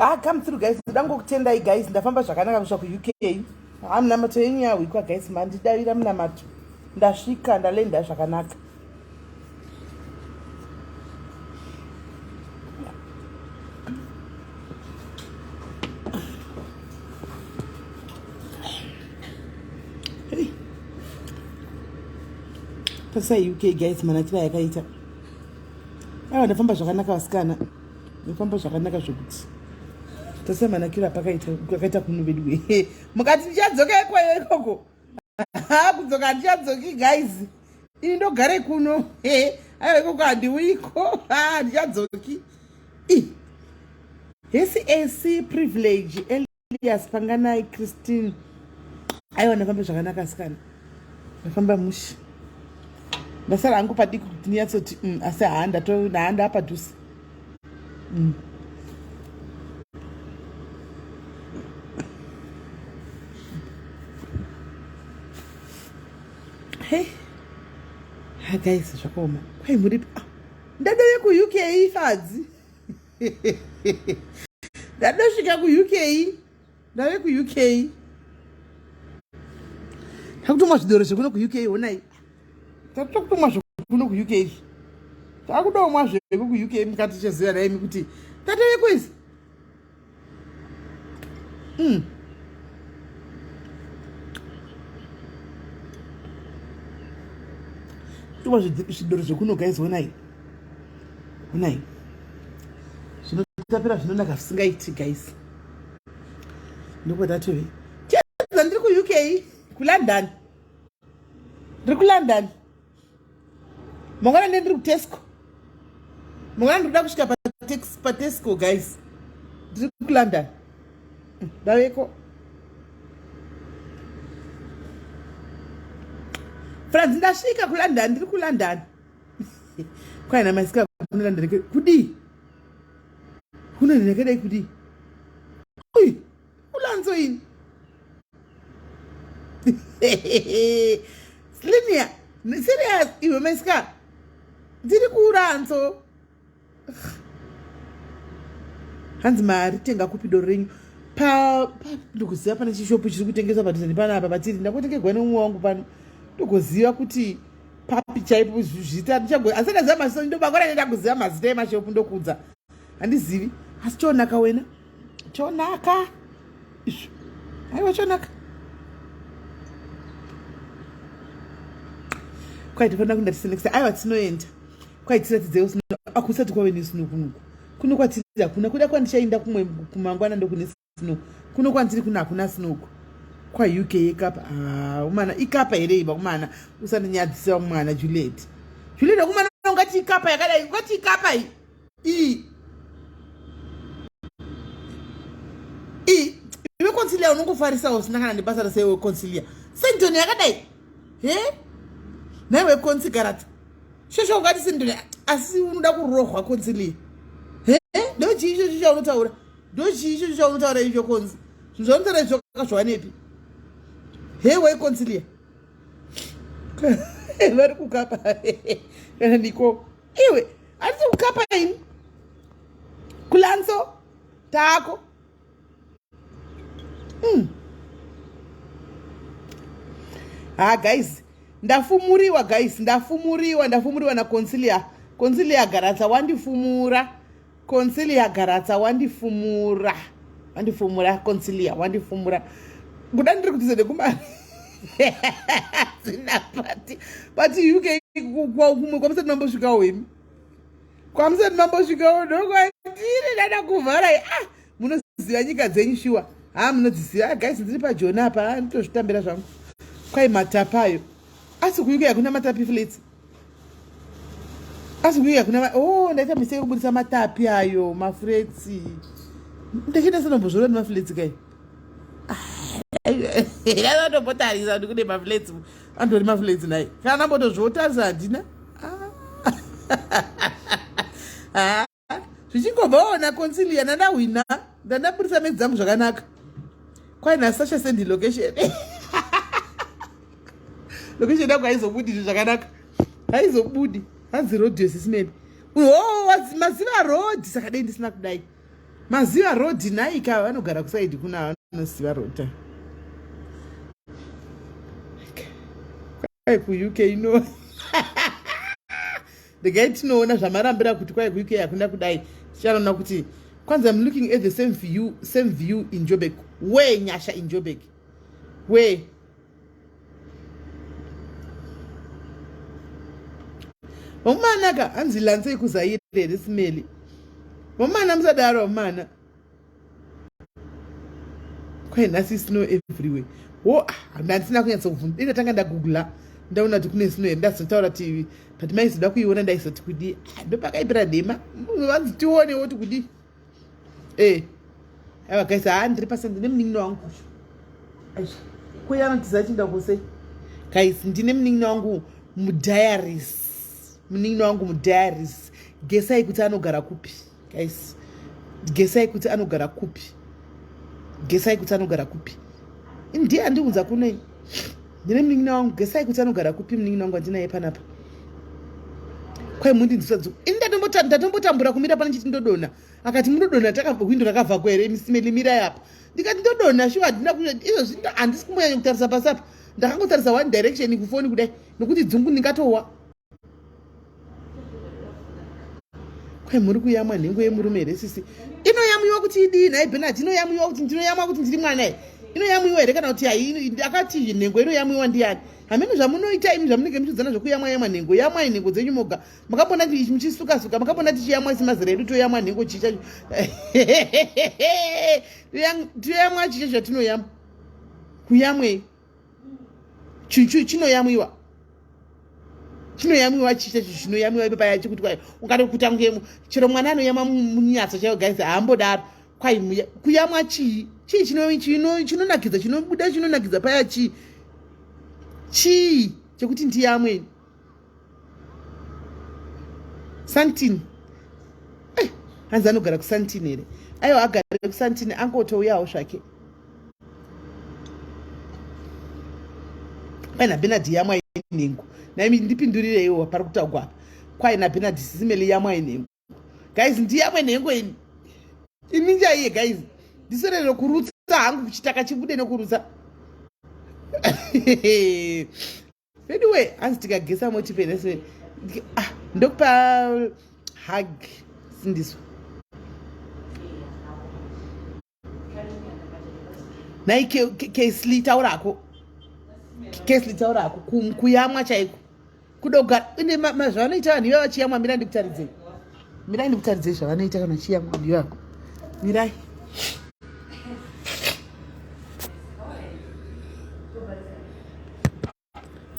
Ah, come through guys ndangokutendai guys ndafamba zvakanaka kusvika kuuk ha ah, munamato yenyu yahwikwa guys mandidavira munamato ndasvika ndalenda zvakanaka Tasai UK guys manakira yakaita. Aiwa ndafamba zvakanaka vasikana. Ndafamba zvakanaka zvekuti. Tasai manakira pakaita kakaita kuno vedu. Mukati ndichadzoka ikwayo ikoko. Ha kudzoka handichadzoki guys. Ini ndogare kuno. Aiwa ikoko handiuyiko. Ha handichadzoki. Ih. Hesi AC privilege Elias Panganai Christine. Aiwa ndafamba zvakanaka asikana. Ndafamba mushe. Ndasara hangu padiki kuti ndinyatsoti asi haa ndato haa ndapadhuze. Hey. Ha guys zvakaoma. Kwai muripi? Ah, ndadove ku UK fadzi. Ndadosvika ku UK. Ndave ku UK. Takutomwa zvidoro zvekuno ku UK honai. Takutomwa zvekuno ku UK izvi. Takudomwa zveku ku UK mukati cheziva naimi kuti tatove kwezi. Tomwa zvidoro zvekuno guys honai. Honai. Zvinotapira zvinonaka zvisingaiti guys. Ndokwatatove. Cheza ndiri ku UK, ku London. Ndiri ku London. Mangwana ndiye ndiri kuTesco. Mangwana ndiri kuda kusvika paTesco guys. Ndiri kuLondon. Ndaveko. Franzi ndasvika kuLondon, ndiri kuLondon. Kwaina maisika kuLondon kudii? Kuno ndakadai kudii? Ui, ulanzo ini. Slinia, serious iwe maisika. Ndiri kuuranzo. Hanzi mari tenga kupi doro renyu? Pa ndikuziva pane chishopu chiri kutengeswa padhuze nepanapa patiri. Ndakutengerwa neumwe wangu pano. Ndokuziva kuti papi chaipo zvita ndichago asi ndaziva mazita ndobakora nenda kuziva mazita emashopu ndokuudza. Handizivi asi chonaka wena. Chonaka. Izvo. Aiwa chonaka. Kwai tofanira kuenda tisenekisa. Aiwa tinoenda. Kwai tiratidzeiwo snow. Akusati kwave nesnow kunoku. Kuno kwatiri hakuna. Kuda kwandichaenda kumwe kumangwana ndokune snow. Kuno kwandiri kuno hakuna snow uko. Kwa UK yekapa. Ah, umana ikapa here iba kumana. Usandinyadzisa mwana Juliet. Juliet kumana ungati ikapa yakadai. Ungati ikapa iyi. I. I. Iwe consilia unongofarisawo usina kana nebasa rese iwe consilia. Sendoni yakadai. He? Naiwe consigarata. Shosho ungati sendoni asi unoda kurohwa consilia. He? Ndochii ichocho chaunotaura? Ndochii ichocho chaunotaura icho konzi? Zvinhu zvaunotaura izvo wakazviwanepi? He we consilia. Vari kukapa. Kana ndiko. Iwe handisi kukapa ini kulanso tako. Ha guys, ndafumuriwa guys, ndafumuriwa, ndafumuriwa naConcilia. Concilia Garatsa wandifumura. Concilia Garatsa wandifumura. Wandifumura Concilia, wandifumura. Kuda ndiri kuti zende kumari. Sina pati. Pati UK kumwe kwamusati mambosvikawo imi. Kwamusati mambosvikawo ndokwandiri ndada kuvhara. Ah, munoziva nyika dzenyu shuwa. Ha, munodziziva. Ah, guys, ndiri pajoni apa. Ah, nditozvitambira zvangu. Kwai matapi ayo. Asi kuUK hakuna matapi flats. Asi kuUK hakuna oh, ndaita mistake kubudisa matapi ayo, maflats. Ndachiita senombozviona nemaflats kai. Ah, Ndatombotarisa kuti kune maflats andori maflats nhai kana mbotozvotarisa handina. Ah. Zvichingobvawo naConsilia ndandahwina, ndandaburitsa medzi dzangu zvakanaka. Kwai naSasha sendi location. Location yangu haizobudi zvinhu zvakanaka, haizobudi. Hanzi road yesisimeni oh, maziva road. Saka dei ndisina kudai maziva road nhaika vanogara kusaidi kuna vanoziva road kwai kuUK ino. Regai tinoona zvamarambira kuti kwai kuUK hakuna kudai. Tichanoona kuti kwanzi I'm looking at the same view, same view in Joburg. Where Nyasha in Joburg? Where? Vamumanaka hanzi lanse yekuZaire here simeli. Vamana musadaro vamana. Kwai nhasi snow everywhere. Wo ah, ndandisina kunyatsokubvunza. Ndatanga ndagoogla ndaona kuti kune snow here, ndazotaura kuti but maizoda kuiona ndaizoti kudii. Ah, ndopakaipira nhema. Vanzi tione woti kudii. Eh. Aiwa guys, haa ndiri pasende nemunin'ina wangu. Aish. Kuya anotiza achinda kuse. Guys, ndine munin'ina wangu mudiaries. Munin'ina wangu mudiaries. Gesai kuti anogara kupi. Guys. Gesai kuti anogara kupi. Gesai kuti anogara kupi. Ndiye andiunza kuno. Ndine munin'ina wangu. Gesai kuti anogara kupi munin'ina wangu andinaye panapa. Kwai mundinzwisa dzuku. Ini ndatombotambura kumira pano chiti ndodonha. Akati munodonha takahwindo rakavhagwa here misimeli mirai apa. Ndikati ndodonha shuwa handina izvozvi handisi kumbonyanya kutarisa pasi apa. Ndakangotarisa one direction kufoni kudai nokuti dzungu ndingatowa. Kwai muri kuyamwa nhengo yemurume here sisi? Inoyamwiwa kuti idii nhai Bernard? Inoyamwiwa kuti ndinoyamwa kuti ndiri mwana here? Inoyamwiwa here kana kuti hai? Akati nhengo inoyamwiwa ndiani? Hameno zvamunoita imi zvamunenge muchiudzana zvekuyamwa yamwa nhengo. Yamwai nhengo dzenyu moga. Makambona muchisuka suka, makambona tichiyamwa semazera edu toyamwa nhengo chii chacho. Toyamwa chii chacho chatinoyamwa? Kuyamwei? Chinhu chinoyamwiwa. Chinoyamwiwa chii chacho chinoyamwiwa ipo paya chekuti kwai ungade kutange chero mwana anoyamwa munyatso chaiyo guys haambodaro. Kwai kuyamwa chii? Chii chinonakidza chinobuda chinonakidza paya chii? Chii chekuti ndiyamwe? Santini. Eh, hanzi anogara kuSantini here? Aiwa agare kuSantini angotouyawo zvake. Kwai naBernard yamwa inhengo. Naimi ndipindurireiwo pari kutaugwa apa. Kwai naBernard Sisimeli yamwa inhengo. Guys, ndiyamwe nhengo ini. Ini chaiye guys. Ndiserere kurutsa hangu kuchitaka chibude nokurutsa. Anyway, hanzi tikagesa motipe nese. Ah, ndokupa hug Sindiso. Nhai Kesli taurako. Kesli taurako kuyamwa chaiko. Kudoga ine zvavanoita vanhu ivava vachiyamwa mirai ndikutaridzei. Mirai ndikutaridzei zvavanoita kana vachiyamwa vanhu ivavo. Mirai.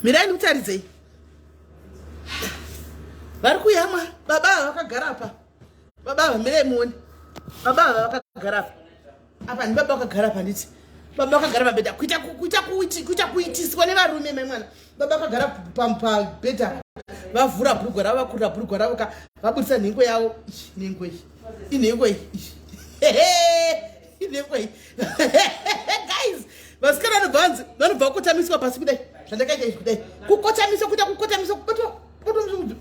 Mirai ndikutaridzei. Vari kuyamwa baba ava vakagara apa. Baba ava mirai muone. Baba ava vakagara apa. Apa ndi baba vakagara apa nditi. Baba vakagara pabhedha kuita kuita kuita kuitiswa nevarume mai mwana. Baba vakagara pabhedha vavhura bhurugwa ravo vakurira bhurugwa ravo ka vabudisa nhengo yavo. Nhengo iyi. Inhengo iyi. Inhengo iyi. Guys, vasikana vanobva vanzi vanobva vakotamiswa pasi kudai zvandakaita izvi kudai kukotamiswa kuita kukotamiswa kubatwa kubatwa musoro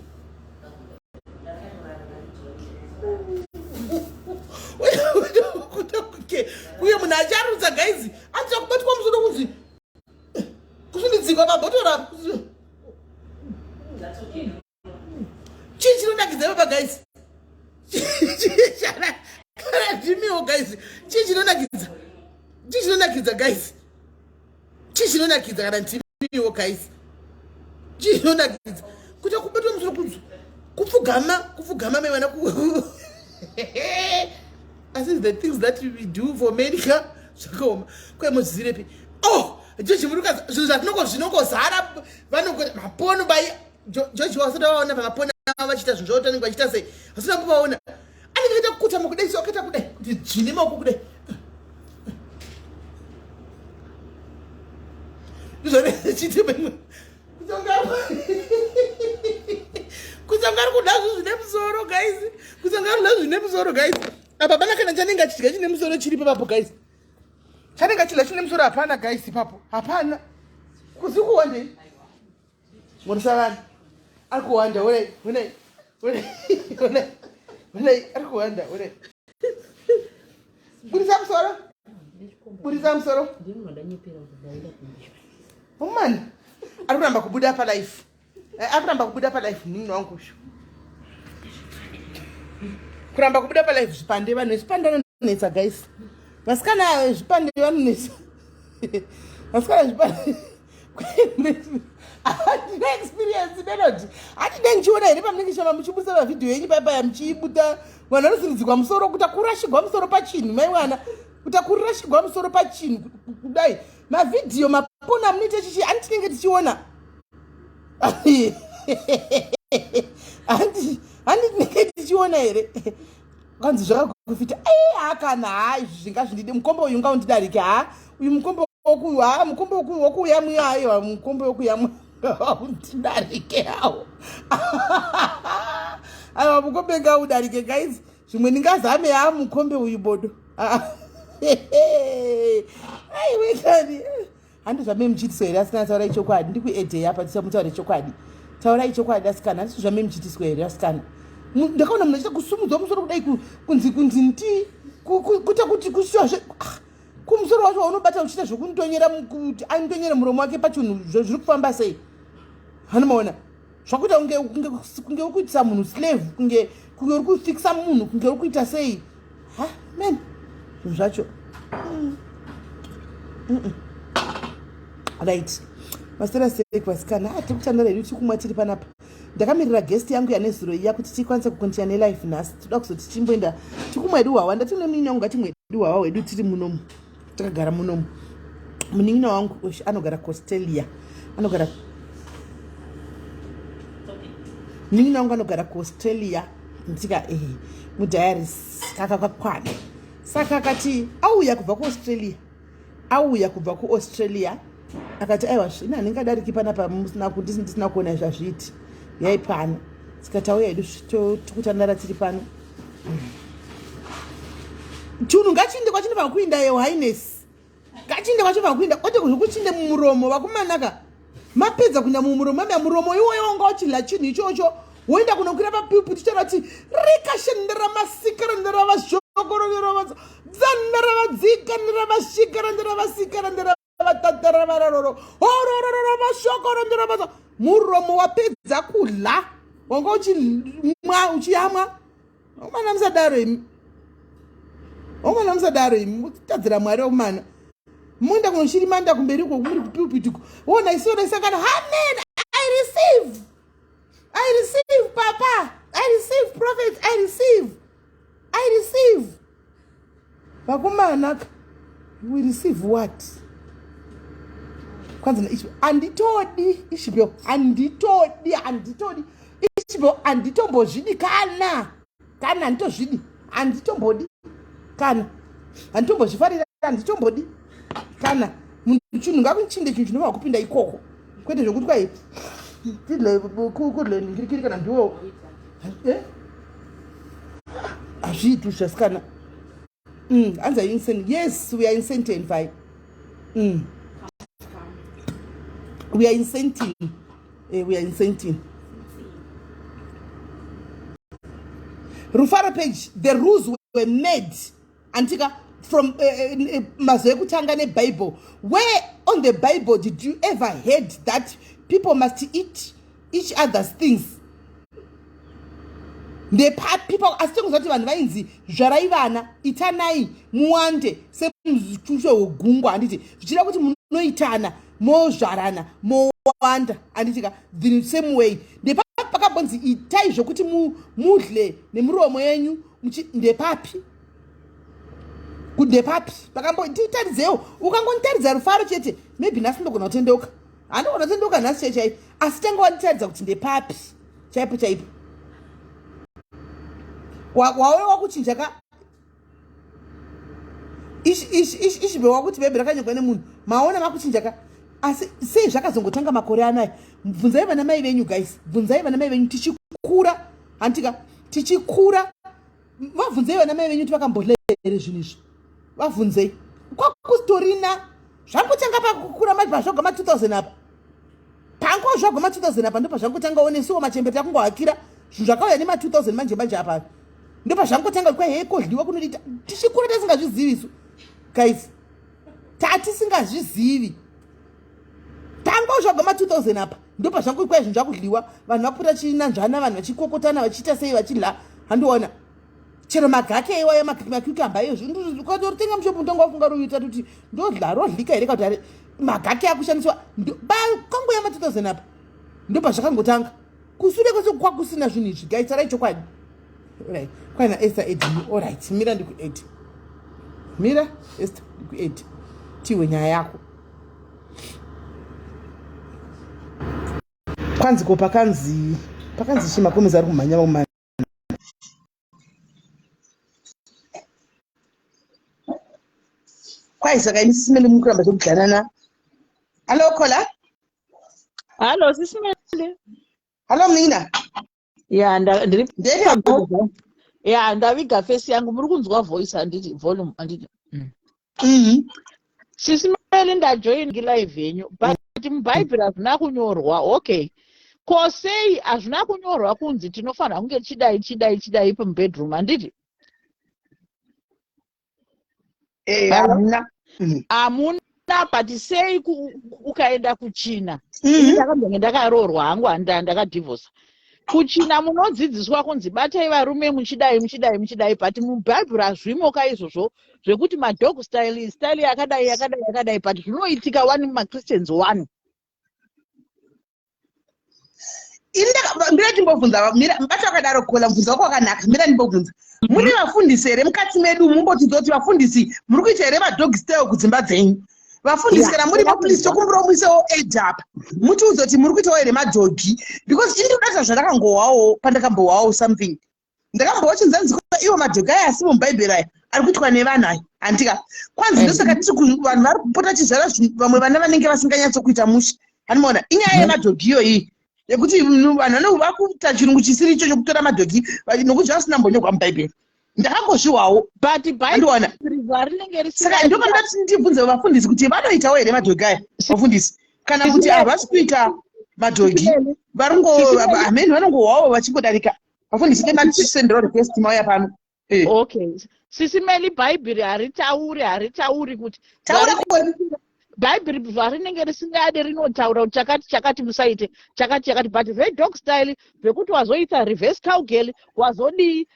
uye munhu acharutsa guys anoita kubatwa musoro kunzi kusundidzikwa pabhotora. Chii chinonakidza baba guys? Kana ndimiwo guys, chii chinonakidza? Chii chinonakidza guys? Chii chinonakidza kana ndimiwo guys? Chii chinonakidza? Kuita kubatwa musoro kunzi kupfugama, kupfugama mai vana ku asi the things that we do for men ka zvakaoma. Kwai mozivirepi? Oh, George Muruka zvinhu zvatinongo zvinongozara vanongo mapono bai George wasati vaona pamapona vachiita zvinhu zvavo tanenge vachiita sei vasina kumbovaona anenge aita kukutama kudai so akaita kudai kuti dzvine maoko kudai. Ndizvonechiti kutsonga ari kuda zvinhu zvine musoro guys. Kutsonga ari kuda zvinhu zvine musoro guys. Apa pana kana chanenge achidya chine musoro chiripo papo guys. Chanenge achidya chine musoro hapana guys ipapo. Hapana. Kuzi kuwandei? Murisa vanhu. Ari kuwanda, honai, honai. Honai, honai. Honai, ari kuwanda, honai. Burisa musoro. Burisa musoro. Woman. Ari kuramba kubuda pa life. Eh, ari kuramba kubuda pa life munin'ina wangu uyu. Kuramba kubuda pa life zvipande vanhu zvipande vanonetsa guys. Vasikana zvipande vanonetsa. Vasikana zvipande handina experience melody handide ndichiona here pamunenge chama muchiburitsa mavhidhiyo enyu paya paya muchibuda vanhu vanosimudzirwa musoro kuta kurashigwa musoro pachinhu mai mwana kuta kurashigwa musoro pachinhu kudai mavhidhiyo mapona amunoita chichi ani tinenge tichiona handi tinenge tichiona here kanzi zvakakufita hakana ha izvi zvingazvindidi mukombe uyu ngaundidarike ha uyu mukombe wokuyu ha mukombe wokuyamwiwa aiwa mukombe wokuyamwa undidarike hawo aiwa mukombe ngaudarike guys zvimwe ndingazame ha mukombe uyu bodo aiwekani handi zvame muchiitiswa here asikana taurai chokwadi ndikuedhei apa tisamutaure chokwadi taurai chokwadi asikana handisi zvame muchiitiswa here asikana ndakaona munhu achiita kusumudzwa musoro kudai kunzi kunzi nti kuita kuti kusiwazve ah, kumusoro wacho waunobata uchiita zvekundonyera kuti andonyere muromo wake pachinhu zviri kufamba sei hanomaona zvakuita kunge kunge kunge uri kuitisa munhu slave kunge kunge uri kufikisa munhu kunge uri kuita sei ha man zvinhu zvacho mm. Mm -mm. Right masera sei vasikana ah, tiri kutandara hedu tiri kumwa tiri panapa ndakamirira guest yangu yanezuro iya kuti tikwanise kukontinya nelife nhasi toda kuzoti tichimboenda tikumwa hedu hwawa ndati une munin'ina wangu ngatimwe hedu hwawa hwedu tiri munomu takagara munomu munin'ina wangu anogara kuaustralia anogara munin'ina wangu anogara kuaustralia ndika ehe mudiaris kakakakwana saka akati auya kubva kuaustralia auya kubva kuaustralia akati aiwa zvino handingadariki panapa ndisina kuona izvi hazviiti yai pano saka tauya hedu tikutandara tiri pano chunhu ngachiinde kwachinofanira kuinda your highness ngachiinde kwachinofanira kuinda kwete zvekuchinde mumuromo vakumanaka mapedza kuinda mumuromo mamea muromo iwoyo wanga uchidla chinhu ichocho woenda kunokwira papipu tichara ti rikashenderamasikaranderamashokoronderavadzanderavadzika nderavatataravasikaranderavatataravararoро hororororomashokoro muromo wapedza kudla wanga uchimwa uchiyamwa omana musadaro imi omana musadaro imi mutadzira mwari omana moenda kunoshirimanda kumberi uko muri kupulpit uko wona isu raisangana amen i receive i receive papa i receive prophet i receive i receive vakomana we receive what kwanzi na handitodi ishibel handitodi handitodi ishibel handitombozvidi kana kana handitozvidi handitombodi kana handitombozvifarira handitombodi kana munhu chinhu ngakuchinde chinhu chinova kupinda ikoko kwete zvekuti kwai tidle kudle ndikirikiri kana ndiwo eh? hazviiti zvasikana mm, hanzi are insane yes we are insane vai mm. we are incenting eh, we are incenting rufaro page the rules were made antika from uh, mazuva ekutanga nebible where on the bible did you ever heard that people must eat each other's things ndepapi asi tingoziva kuti vanhu vainzi zvarai vana itanai muwande semuchusho wegungwa handiti zvichida kuti munoitana mozvarana mowanda handitika the same way ndepapi pakambonzi itai zvokuti mudle nemiromo yenyu ndepapi kundepapi pakambotitaridzewo ukangonditaridza rufaro chete maybe nhasi ndogona kutendeuka handogona kutendeuka nhasi chai chai asi tanga wanditaridza kuti ndepapi chaipo chaipo wauya wakuchinja ka ishibhe wakuti bhebhi rakanyogwa nemunhu maona makuchinja ka Asi sei zvakazongotanga makore anaya? Bvunzai vana mai venyu guys, bvunzai vana mai venyu tichikura, hantika tichikura, vabvunzei vana mai venyu kuti vakambodla here zvinhu izvi, vabvunzei. Kwakusitorina zvangotanga pakukura manje pazvagwa ma 2000 apa, pango zvagwa ma 2000 apa ndopazvangotanga onesuwo machembere takungohakira zvinhu zvakauya nema 2000 manje manje apa ndopazvangotanga kwa hee kodliwa kunodita tichikura tasingazvizivi isu guys, tatisingazvizivi tangozvagwa ma 2000 apa ndopazvangoikwa zvinhu zvakudliwa vanhu vakupota chinanzvana vanhu vachikokotana vachiita sei vachidla handiona chero magake iwaya macucumber iyo zvinhutotenga mushopu mutongo wafunga ruita kuti ndodla rodlika here kakuti magake akushandiswa kanguya ma 2000 apa ndopazvakangotanga kusure kwese kwakusina zvinhu izvi guys tarai chokwadi. Right kwana Esther ed alright mira ndikued mira Esther ndikued tiwe nyaya yako kwanzi ko pakanzi pakanzi chi makomezi ari kumhanya vakumhanya Kwai saka ini sisimele mukuramba zvekudyanana. Hallo Kola. Hallo sisimele. Hallo Mina. Ya ndiri ya ndaviga face yangu muri kunzwa voice handiti volume handiti. Sisimele ndajoin live yenyu but mubhaibheri hazvina kunyorwa okay. Ko sei hazvina kunyorwa kunzi tinofanira kunge chidai chidai chidai pamubedroom handiti? Hamuna. Hamuna but sei ukaenda kuchina ini ndakambonge ndakaroorwa hangu ndakadhivhosa kuchina munodzidziswa kunzi batai varume muchidai muchidai muchidai but mubhaibheri hazvimo ka izvozvo zvekuti madog style style yakadai yakadai yakadai but zvinoitika wani mumachristians wani. Mira timbobvunza, mira mubata wakadaro Kola, mubvunzo wako wakanaka. Mira ndimbobvunza, mune vafundisi here mukati medu? Mumbotiudza kuti vafundisi muri kuita here madog style kudzimba dzenyu? Vafundisi kana muripo please tokumbirawo muisewo aid apa mutiudze kuti muri kuitawo here madhogi, because ini ndikudatira zvandakangohwawo pandakambohwawo something ndakambowa chinzanzi iwo madhogi aya asimo mubhaibheri aya ari kuitwa nevanhu aya handika kwanzi ndosaka tiri vanhu vari kupota chizvara vamwe vana vanenge vasinganyatsokuita mushe handimaona inyaya yemadhogi iyo iyi yekuti vanhu vakuita chirungu chisiri icho chokutora madhogi nokuti zvasina mbonyorwa mubhaibheri ndakangozviwawo but andiona saka ndopandati ndibvunze vafundisi kuti vanoitawo here madhogi aya vafundisi kana kuti havasi kuita madhogi varingo hameni vanongohwawo vachingodarika vafundisi nematisendero request mauya pano. Okay sisi Meli, bhaibheri haritauri haritauri kuti taura bhaibheri zvarinenge risingade rinotaura kuti chakati chakati musaite chakati chakati but zvedog style zvekuti wazoita reverse cowgirl wazodii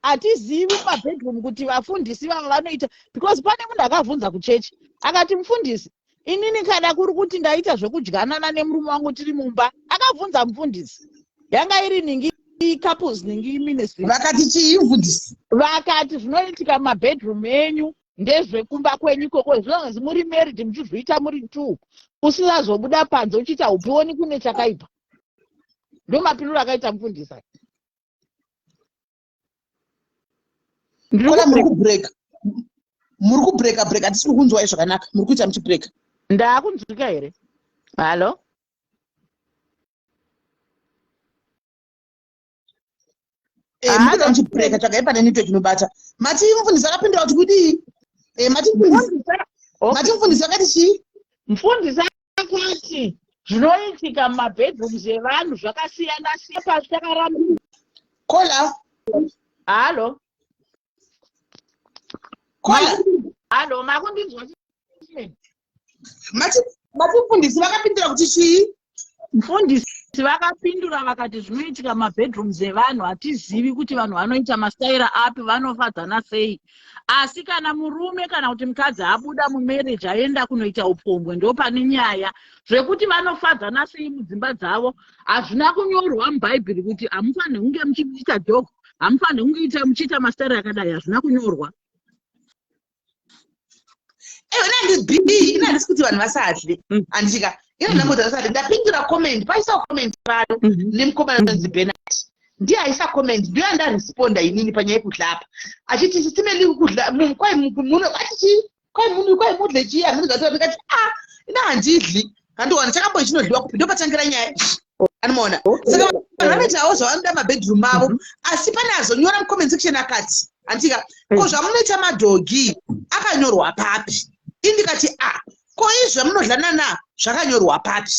hatizivi mumabedroom kuti vafundisi vava vanoita because pane munhu akavhunza kuchechi akati mufundisi inini kana kuri kuti ndaita zvekudyanana nemurume wangu tiri mumba akavhunza mufundisi yanga iri ningi couples ningi ministry vakati chii mufundisi vakati zvinoitika mumabedroom enyu ndezvekumba kwenyu ikoko zvinonzi muri married muchizviita muri two usingazobuda panze uchiita upioni kune chakaipa ndo mapinduro akaita mufundisi Kola muri kubreaka muri kubreaka breaka hatisi kukunzwai zvakanaka muri kuita muchibreaka ndaakunzwika here hallo Muri kuita muchibreaka tsvagai pane network inobata mati mufundisi akapindura kuti kudii mati mati mufundisi akati chii mufundisi akati zvinoitika mumabedrooms evanhu zvakasiyana siyana pasi takaramba Kola hallo Kola hallo makundinzwa mati mati mufundisi vakapindura kuti chii mufundisi vakapindura vakati zvinoitika mumabedrooms evanhu hatizivi kuti vanhu vanoita mastaira api vanofadzana sei asi kana murume kana kuti mukadzi abuda mumarriage aenda kunoita upombwe ndo pane nyaya zvekuti vanofadzana sei mudzimba dzavo hazvina kunyorwa mubhaibheri kuti hamufaniri kunge muchiita dog hamufaniri kunge muchiita mastaira akadai hazvina kunyorwa Ewe b ina handisi kuti vanhu vasadle handika ina ndangoti vasadle ndapindura comment paisa comment pano nemukomana anonzi Bernard ndiye aisa comment ndiyo andaresponda inini panyaya yekudla apa achiti sisimeli kudla kwai muno ati chii kwai munhu kwai mudle chii hameno zvati ndikati ah Ina handidli, handiwana chakambo chinodliwa kupi? Ndopatangira nyaya, anomaona. Saka vanhu vanoitawo zvavanoda mabedroom avo. Asi pane azonyora mucomment section akati, handika, ko zvamunoita madoggy akanyorwa papi? Indikati, a ko izvi zvamunodlanana zvakanyorwa papi?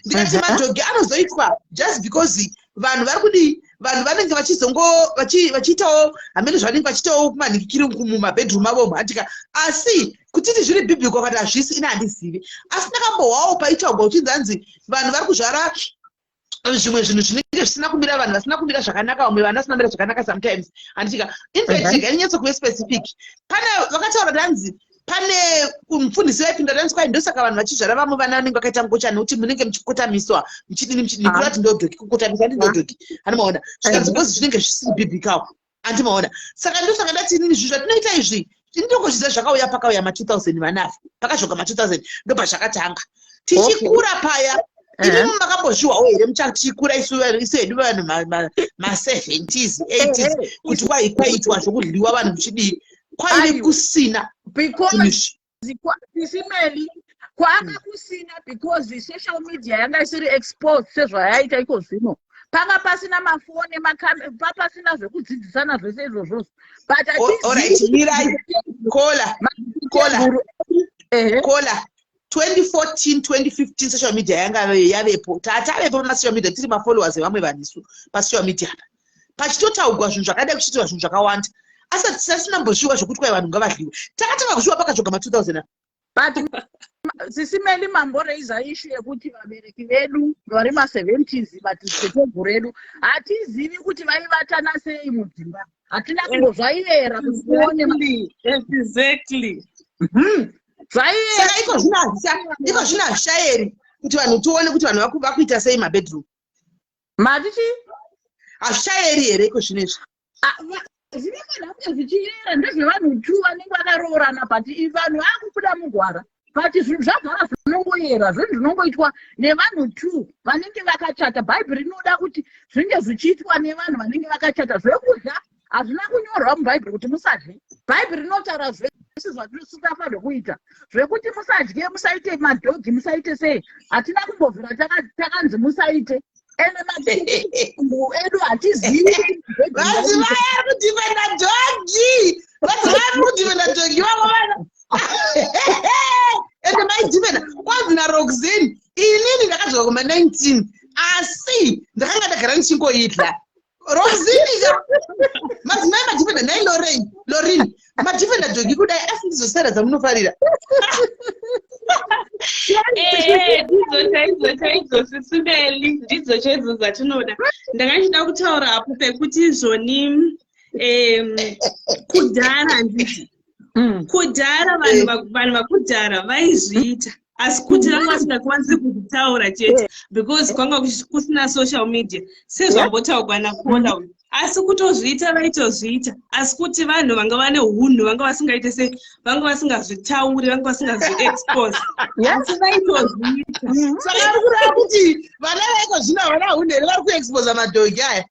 Ndikati, madoggy anozoitwa just because vanhu vari kudii, vanhu vanenge vachizongo vachiitawo hamene zvavanenge vachiitawo kumanhikikiri mumabedroom avomo, handika. Asi kutiti zviri biblical kati hazvisi, ina handizivi. Asi ndakambohwawo paitaurwa uchinzi, hanzi vanhu vari kuzvara zvimwe zvinhu zvinenge zvisina kumira, vanhu vasina kumira zvakanaka, vamwe vana vasina kumira zvakanaka sometimes, handitika. In fact, rega ndinyatsokuve specific. Pane vakataura kuti hanzi pane mufundisi vaipinda, hanzi kwai ndosaka vanhu vachizvara vamwe vana vanenge vakaita ngochani, nekuti munenge muchikotamiswa, muchidini, muchidini. Kureva kuti ndodoggy, kukotamisa ndi ndodoggy, handimaona. Zvikanzi because zvinenge zvisiri biblical, handimaona. Saka ndosaka ndati inini zvinhu zvatinoita izvi, ndongozviziva zvakauya pakauya ma2000 vanafa, pakazvoka ma2000, ndobva zvakatanga tichikura paya. Imimi makambozviwawo here muchachikura, isu hedu vanhu ma70s, 80s, kuti kwai kwaitwa zvokudliwa vanhu muchidii? Kwaive kusina. Because Sisi Meli, kwanga kusina because social media yanga isiri exposed sezvayaita iko zvino. Panga pasina mafoni, papasina zvekudzidzisana zvese izvozvozvo, but Alright, mirai, kola, kola, kola. 2014, 2015 social media yanga yavepo, tatavepo pamasocial media, tiri mafollowers evamwe vanhu isu pasocial media apa, pachitotaugwa zvinhu zvakadai, kuchiitwa zvinhu zvakawanda, asi tisasinambozviwa zvokuti kwai vanhu ngavadliwe. Takatanga kuzviwa pakazvoga ma2000. But Sisi Meli, mamboraisa issue yekuti vabereki vedu vari ma70s, madziteteguru edu, hatizivi kuti vaivatana sei mudzimba. Hatina kumbozvaiyera kuti tione. Zvaiyera. Saka iko zvino hazvichaeri kuti vanhu tione kuti vanhu vakuita sei mabedroom? Matichi? Hazvichaeri here iko zvino izvi? Ah, zvinofanira kunge zvichiyera. Ndezvevanhu two vanenge vakaroorana, but vanhu vakubuda mugwara. But zvinhu zvagara zvinongoyera, zvinhu zvinongoitwa nevanhu two vanenge vakachata. Bhaibheri rinoda kuti zvinge zvichiitwa nevanhu vanenge vakachata. Zvekudya hazvina kunyorwa mubhaibheri kuti musadye. Bhaibheri rinotaura zvese zvatinosingafanirwe kuita, zvekuti musadye, musaite madoggy, musaite sei. Hatina kumbobvira takanzi musaite. Ende madzimbu edu hatizivi kuti Madzimai ari kudefenda doggy, madzimai ari kudefenda doggy vavo vana. Ende maidefenda kwanzi naRoxin, inini ndakadzoka kuma-19, asi ndakanga ndagara ndichingoidla. Roxin ka, madzimai madefenda nai. Lorain, Lorin, madefenda doggy kudai, asi ndizo sera dzamunofarira. Ndidzo chaidzo chaidzo, Sisi Meli, ndidzo chaidzo dzatinoda. Ndanga ndichida kutaura apo pekuti zvoni kudhara, handiti, kudhara vanhu vanhu vakudhara vaizviita, asi kuti vanga vasingakwanisi kuzvitaura chete because kwanga kusina social media sezvambotaurwa nakola uyu. Asi kutozviita vaitozviita, asi kuti vanhu vanga vane unhu, vanga vasingaite sei, vanga vasingazvitauri, vanga vasingazviexpose, asi vaitozviita. Saka ari kureva kuti vana vaiko zvino havana hunhu here, vari kuexposa madoggy aya?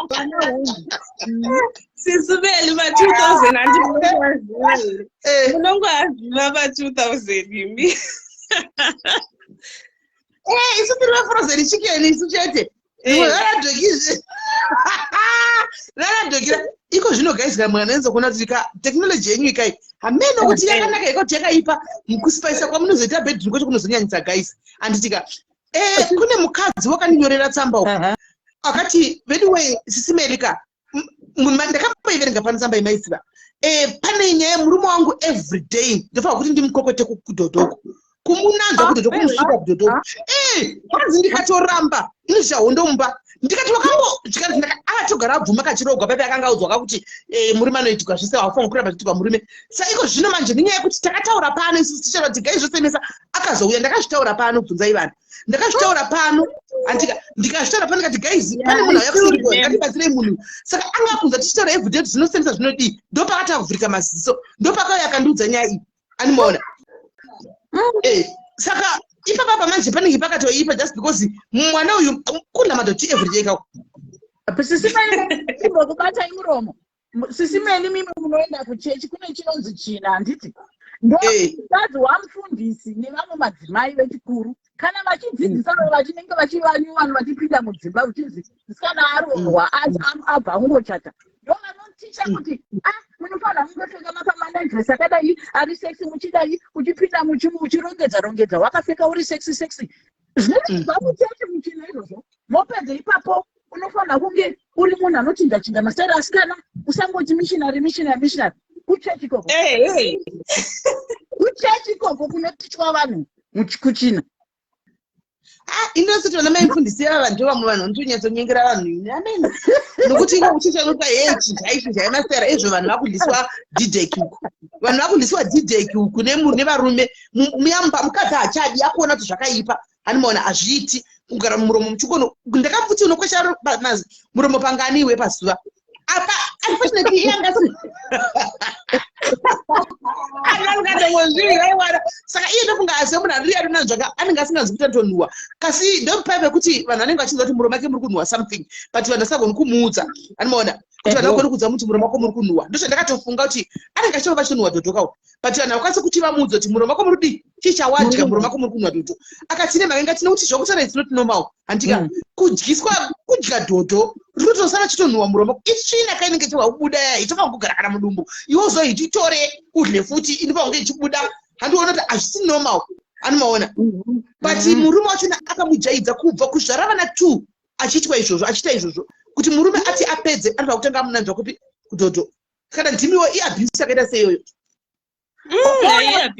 Vana hunhu. Sisi Meli, ma2000 handimunongoaziva here? Eh. Munongoaziva ma2000 imi. Isu tiri vafrozen chicken isu chete. Ranadoggy, ranadoggy iko zvino. Guys, kana mwana kuona kuti ka technology yenyu ikai, hameno kuti yakanaka iko kuti yakaipa, mukusipaisa kwamunozoita bedroom kwacho kunozonyanyisa, guys, handitika? Kune mukadzi wakandinyorera tsamba uku, akati, "Veduwe, Sisi Meli ka," ndakamboiverenga pano tsamba imaiziva. Pane nyaya, murume wangu every day ndofanira kuti ndimukokote kudhodhoko, kumunanzva kudhodhoko, kumusvika kudhodhoko. Kwanzi ndikatoramba inozvisha hondo mumba. Ndikati wakambo, zvikanzi akatogara abvuma kachirogwa pepe, akanga audzwa kakuti murume anoitirwa zvese, haufaniri kuramba zviitirwa murume. Saiko zvino manje nenyaya yekuti takataura pano isusu tichitaura kuti gai zvosemesa, akazouya. Ndakazvitaura pano, bvunzai vanhu, ndakazvitaura pano, andika ndikazvitaura pano ndikati, "Guys, pane munhu auya kuseri, ngatibatsirei munhu." Saka anga akunza tichitaura everyday kuti zvinosemesa, zvinodii, ndopakati avhurika maziso, ndopakauya akandiudza nyaya iyi, animaona. Saka ipapa manje panenge pakatoipa just because mwana uyu kudla madoggy everyday kako. Sisi Meli, imbokubatai muromo. Sisi Meli, mimi munoenda kuchechi, kune chinonzi china, handiti? Ndomukadzi wamufundisi nevamwe madzimai vechikuru, kana vachidzidzisa vachinenge vachivanyuwani, vachipinda mudzimba, uchinzi musikana aroorwa, abva kungochata, ndo vanoticha kuti a munofanira kungopfeka mapamanadress akadai ari sexy, muchidai, uchipinda uchirongedza rongedza, wakapfeka uri sexy sexy. Zvinobva muchechi muchina izvozvo. Mopedza ipapo, unofanira kunge uri munhu anochinja chinja masitari asikana, usangoti missionary, missionary, missionary. Kuchechi ikoko, kuchechi ikoko kunotichwa vanhu kuchina. Ah, indositi vana mai mufundisi ava ndo vamwe vanhu vanotonyatsonyengera vanhu ini, amen, nokuti iko kuchechi anoti, "He, chinjai, chinjai masitara." Izvo vanhu vakudliswa didek uku, vanhu vakudliswa didek uku nevarume muyamba. Mukadzi haachadi, akuona kuti zvakaipa, hanimaona hazviiti kugara mumuromo muchikono. Ndakamuti, "Unokwesha muromo pangani iwe pazuva?" Apa unfortunately iye angasi anongatongozviri. Saka iye ndofunga ase munhu ari adonanzvaka anenge asinganzwi kuti anotonhuwa, kasi ndopai pekuti vanhu vanenge vachinzwa kuti muromo wake muri kunhuwa something, but vanhu vasingagoni kumuudza, anomaona kuti vanhu vagoni kuudza muti muromo wako muri kunhuwa. Ndozvandakatofunga kuti anenge achitova achitonhuwa dhodhokawo, but vanhu vakwanisi kuti vamuudze kuti muromo wako muri kudii, chii chawadya, muromo wako muri kunhuwa dhodho. Akati nemhaka ngati nekuti zvokutaura it's not normal, handika? Kudyiswa, kudya dhodho rinotosara chitonhuwa muromo, itsvina kainenge ichibva kubuda yaya, itofanira kugara kana mudumbu, iwe uzoititore udle futi, inofanira kunge ichibuda. Handiona kuti hazvisi normal, anomaona? But murume wachona akamujaidza kubva kuzvara vana two achiitwa izvozvo, achiita izvozvo, kuti murume ati apedze anofanira kutanga amunanzva kupi? Kudhodho. Kana ndimiwo, iabuse yakaita seiyoyo? Kouya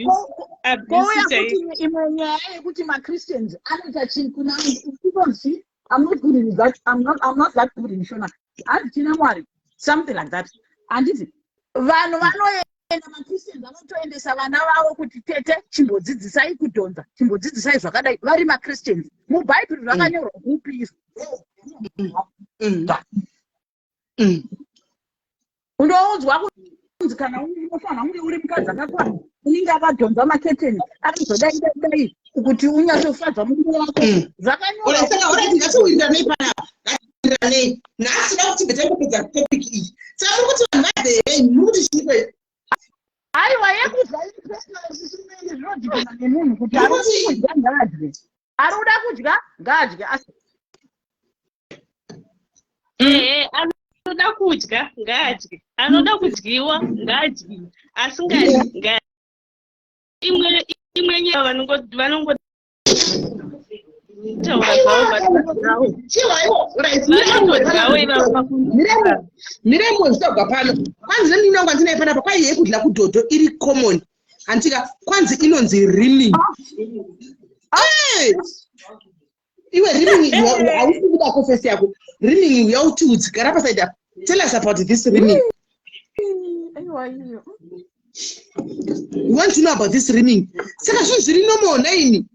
kuti imwe nyaya yekuti maChristians anoita chinhu kuna inonzi, I'm not good in that, I'm not that good in Shona, hanzi china Mwari, something like that, handiti? Vanhu vanoenda, maChristians vanotoendesa vana vavo kuti, "Tete, chimbodzidzisai kudhonza, chimbodzidzisai zvakadai." Vari maChristians, muBhaibheri zvakanyorwa kupi? Undoudzwa kunzi kana unofanira kunge uri mukadzi akakwana, unenge akadhonza maketeni, akazodai dai dai, kuti unyatsofadza murume wako. Zvakanyorwa. Ngatiwiranei panapa, ngatiwiranei nhasi. Da kuti betangopedza topic iyi. Saka muri kuti vanhu vadhe here? Muri kuti chiiko? Aiwa, yekudya iri personal, sisimene, zvinodhipenda nemunhu kuti ari kudya ngaadye, ari kuda kudya ngaadye, asi Ehe, anoda kudya ngaadye, anoda kudyiwa ngaadyiwe, asingadyi ngaadye. Imwe nyaya vanongotaura zvavo, vanotodyawo ivavo. Miremo zvitagwa pano, kwanzi nemunhu wangu andinaye panapa, kwai yekudya kudhodho iri common, handika? Kwanzi inonzi rimming. Iwe, rimming, hausi kuda kofesi yako. Rimming, uyautiudzi, gara pasaidi apa, tell us about this rimming. We want to know about this rimming. Saka zvinhu zviri normal naini?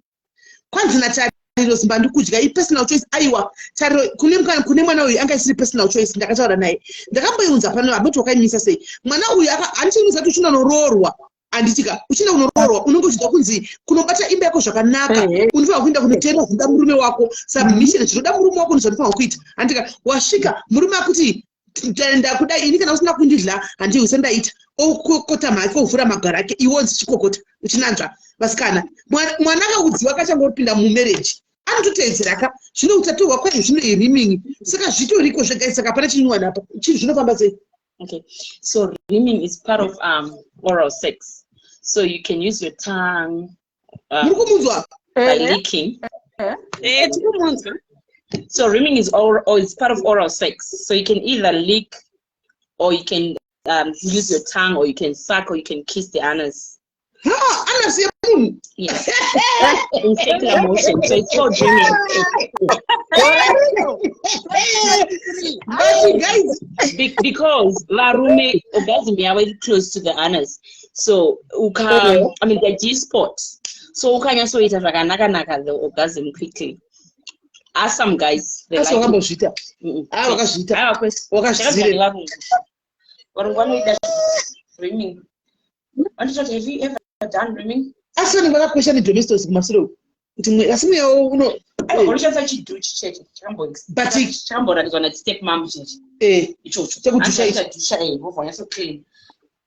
Kwanzi naTariro Zimba, "Ndikudya ipersonal choice." Aiwa Tariro, kune mwana uyu anga isiri personal choice. Ndakataura naye, ndakamboiunza pano, aboti wakaimisa sei mwana uyu? Handichimuza kuti uchinda unoroorwa, handitika? Uchinda unoroorwa, unenge uchida kunzi kunobata imba yako zvakanaka, unofanira kuenda kunoteerera zvinoda murume wako, submission, zvinoda murume wako ndozvanofanira kuita, handika? Wasvika, murume akuti, "Ndakuda ini, kana usina kundidla handiuse ndaita." Okokota make, ovhura magaro ake, iwonzi chikokota uchinanzva. Vasikana, mwana akaudziwa kachangopinda mumarriage, anototeedzera ka zvino utatorwa kwai zvino irimming. Saka zvitoriko zvega, saka hapana chinyuwana apa. Chinhu zvinofamba sei? Okay, so rimming is part of oral sex. So you can use your tongue Muri kumunzwa? by licking. Eh, tikumunzwa. So rimming is oral, or it's part of oral sex. So you can either lick, or you can use your tongue, or you can suck, or you can kiss the anus. Ha, anus yemunhu? Yes. In circular motion. So it's called rimming. But guys, Because varume orgasm yavo iri close to the anus. So uka, I mean, the G spot. So ukanyatsoita zvakanaka-naka, the orgasm quickly. Ask some guys. They Asi like it. wakambozviita? Ah, wakazviita? Aiwa, kwese. Wakazvizire? Zvakabva nevarungu. Varungu vanoida rimming. Vanototi, "Have you ever done rimming?" Asi vanenge vakakwesha neDomestos kumasure uku kuti asi mweyawo uno Aiwa, unoshandisa chidhuchi chete chakamboratidzwa nastep mom cheche ichocho. Chekudhusha ichi. Dusha, eh, wobva wanyatso clean,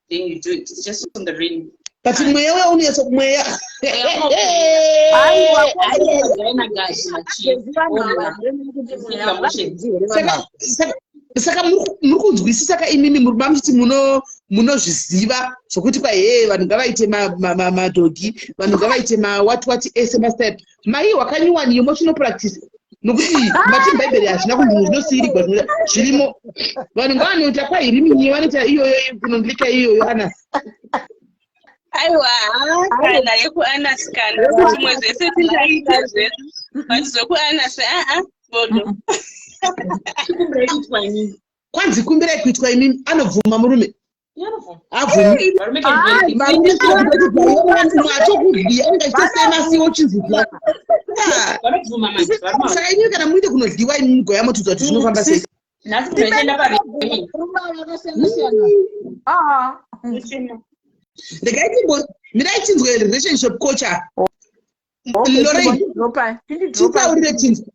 then you do it. It's just on the ring. But mweya uya unonyatso mweya. Saka muri kunzwisisa ka imimi muri mamuchiti munozviziva zvokuti kwa hee vanhu ngavaite madhogi, vanhu ngavaite mawati wati ese mastep. Mai wakanyuwani emotional practice nokuti mati mubhaibheri hazvina kunzi zvinosiirigwa zvirimo. Vanhu ngavanoita kwahiriminyi vanoita iyoyo kunondlika iyoyo anasi. Aiwa, kana yekuanasi kana zvimwe zvese tingaita zvedu, but zvekuanasi aa bodo. Kwanzi kumbirai kuitwa imimi, anobvuma murume. Abvumi. Atokudya anenge achitosema siwo chinzidya. Saka imimi kana muite kunodyiwa imimi mugoya motudza kuti zvinofamba sei. Regai timbo mirai tinzwe relationship coach apa. Lorraine, titaurire tinzwe.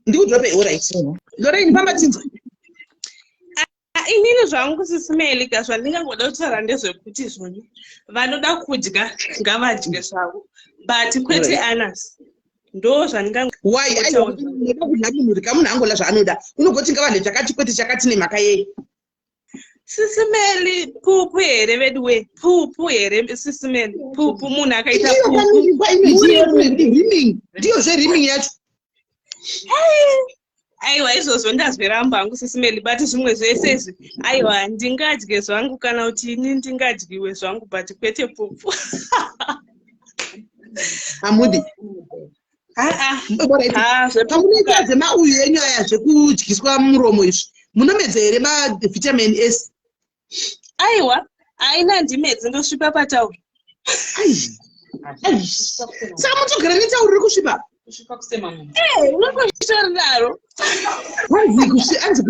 Ndikudrope, alright. Lorraine, famba tinzwe. Inini zvangu sisimelika zvandingangoda kutaura ndezvekuti zvoni vanoda kudya ngavadye zvavo, but kwete anus. Ndo zvandingango. Why? Aiwa, unoda kudya munhu rega munhu angola zvaanoda. Unogoti ngavadye chakati kwete chakati nemhaka yei? Sisimeli, pupu here veduwe? Pupu here sisimeli? Pupu, munhu akaita Iyo pupu. Rimming. Ndiyo zve rimming yacho. Aiwa, izvozvo ndazviramba hangu sisimeli, but zvimwe zvese izvi aiwa ndingadye zvangu kana kuti ini ndingadyiwe zvangu, but kwete pupu. Hamudi. Aa. Alright. Ha, zvepupu. Pamunoita dzemauyu enyu aya zvekudyiswa muromo izvi, munomedza here mavitamin S? Aiwa, aina ndimedzi, ndosvipa patauro. Ai. Ai. Saka mutogara netauro riri kusvipa? Kusvipa kusema munhu. Eh, unongosvipa rinaro. Hanzi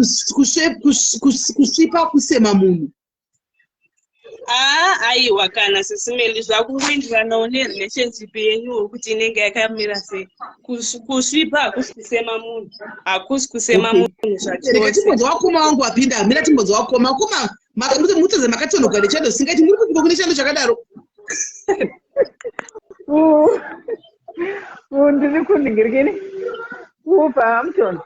kusvipa kusema munhu. Aa, aiwa kana sisimeli, zvakungoenderanawo nerelationship yenyuwo kuti inenge yakamira sei. Kusvipa hakusi kusema munhu, hakusi kusema munhu Rega zvachose. timbonzwa wakoma wangu wapinda. Mira timbonzwa wakoma. Wakoma, mutadze makatonhogwa nechando singaiti muri kupiko kune chando chakadaro. Ndiri kuningirikini kupa Hampton.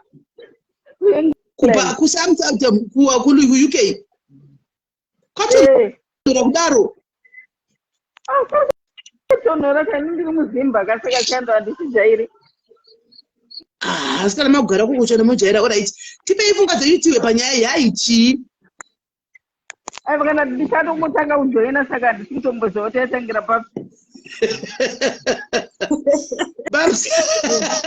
Kupa kuSamsung ku UK. Kwatonhora kudaro. Tonhora kani, ndiri muZimba kasaka chando handichijairi. Ah, asi kana magara kukuchana mojaira. Alright. Tipei pfungwa dzenyu tiwe panyaya yayi chii? Aiwa, kana ndichatongotanga kujoina saka handisi kutomboziva kuti yatangira papi. Babs.